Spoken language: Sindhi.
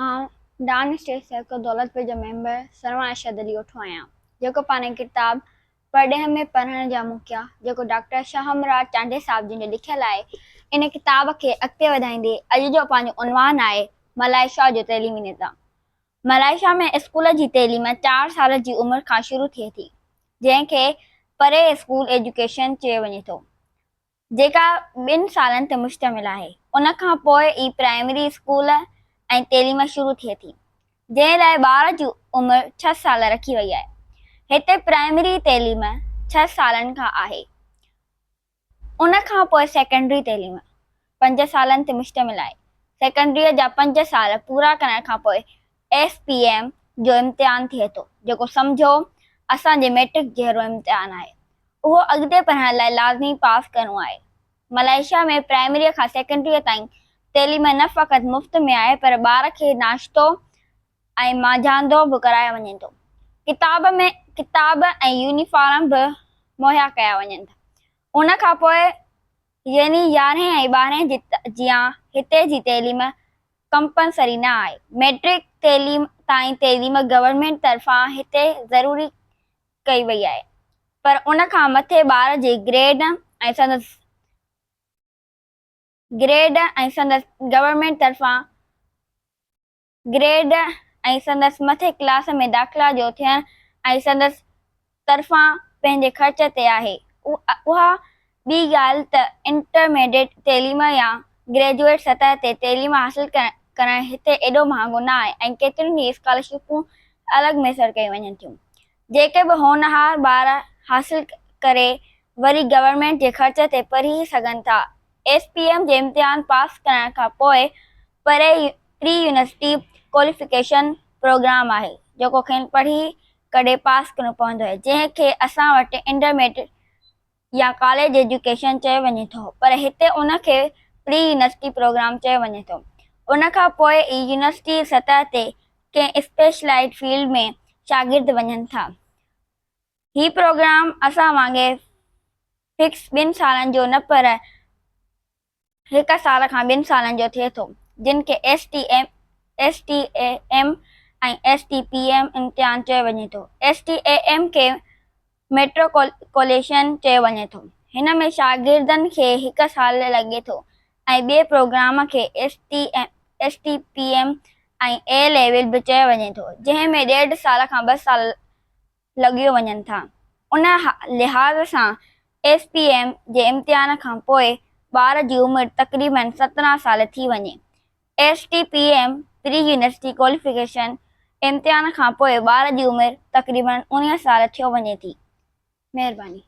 آئون ڊان اسٽيٽ سرڪل دولتپور جو ميمبر سرواڻ ارشد علي اوٺو آهيان، جيڪو پنهنجي ڪتاب پرڏيهه ۾ پڙهڻ جا موقعا جيڪو ڊاڪٽر شاهه مراد چانڊيي صاحب جن جو لکيل آهي، ان ڪتاب کي اڳتي وڌائيندي اڄ جو پنهنجو عنوان آهي ملائيشيا جو تعليمي نظام. ملائيشيا ۾ اسڪول جي تعليم چار سال جي عمر کان شروع ٿئي ٿي، جنهن کي پري اسڪول ايجوڪيشن چيو وڃي ٿو. جيڪا ٻن سالن تي مشتمل آهي. ان کان پوء ئي پرائمري اسڪول ۽ تعليم شروع ٿئي ٿي، جنهن لاء ٻار جي عمر ڇهه سال رکي وئي آهي. هتي پرائمري تعليم ڇهه سالن کان آهي. ان کان پوء سيڪنڊري تعليم پنج سالن تي مشتمل آهي. سيڪنڊريء جا پنج سال پورا ڪرڻ کان پوء ايس پي ايم جو امتحان ٿئي ٿو، جيڪو سمجهو اسان جي مئٽرڪ جهڙو امتحان آهي. اهو اڳتي پڙهڻ لاء لازمي پاس ڪرڻو آهي. ملائيشيا ۾ پرائمريء کان سيڪنڊريء تائين تعليم نه فقط مفت ۾ آهي پر ٻار کي ناشتو ۽ مانجهاندو به ڪرايو وڃي ٿو. ڪتاب ۾ ڪتاب ۽ يونيفارم به مهيا ڪيا وڃن ٿا. ان کان پوء يعني يارهين ۽ ٻارهين جي جيان هتي جي تعليم ڪمپلسري نه آهي. مئٽرڪ تعليم تائين تعليم گورنمينٽ طرفان هتي ضروري ڪئي وئي آهي پر ان کان مٿي ٻار جي گريڊ ۽ سندس گريڊ ۽ سندس گورنمينٽ طرفان گريڊ ۽ سندس مٿي ڪلاس ۾ داخلا جو ٿيڻ ۽ سندس طرفان پنهنجي خرچ تي آهي. اها ٻي ڳالهه ته انٽرميڊيٽ تعليم يا گريجوئيٽ سطح تي تعليم حاصل ڪرڻ هتي ايڏو مهانگو نه آهي ۽ ڪيتريون ئي اسڪالرشپون الڳ ميسر ڪيون وڃن ٿيون، جيڪي به هونهار ٻار حاصل ڪري وري گورنمينٽ جي خرچ تي پڙهي سگهن ٿا. ايس پي ايم جي امتحان پاس ڪرڻ کان پوء پري پري يونيورسٽي ڪواليفڪيشن پروگرام آهي، جيڪو کين پڙهي ڪري پاس ڪرڻو پوندو آهي، جنهن کي اسان وٽ انٽرميڊيٽ يا ڪاليج ايجوڪيشن چيو وڃي ٿو، پر هتي ان کي پري يونيورسٽي پروگرام چيو وڃي ٿو. ان کان پوء ئي يونيورسٽي سطح تي ڪنهن اسپيشلائيڊ فيلڊ ۾ شاگرد وڃن ٿا. هي پروگرام اسان وانگي فڪس ٻن سالن جو نه پر هڪ سال کان ٻن سالن جو ٿئي ٿو، جن کي S T M, S T A M ۽ S T P M امتحان چيو وڃي ٿو. ايس ٽي اي ايم کي ميٽريڪوليشن چيو وڃي ٿو. هن ۾ شاگردن کي هڪ سال لڳي ٿو ۽ ٻئي پروگرام کي S T M, S T P M ۽ A level به چيو وڃي ٿو، جنهن ۾ ڏيڍ سال کان ٻه سال لڳيو وڃن ٿا. ان لحاظ سان ايس پي ايم جي امتحان کان پوء ٻار جي عمر تقريبن 17 سال ٿي وڃي. S T P M, pre university qualification, امتحان کان پوء ٻار جي عمر تقريبن 19 سال ٿيو وڃي ٿي. مهرباني.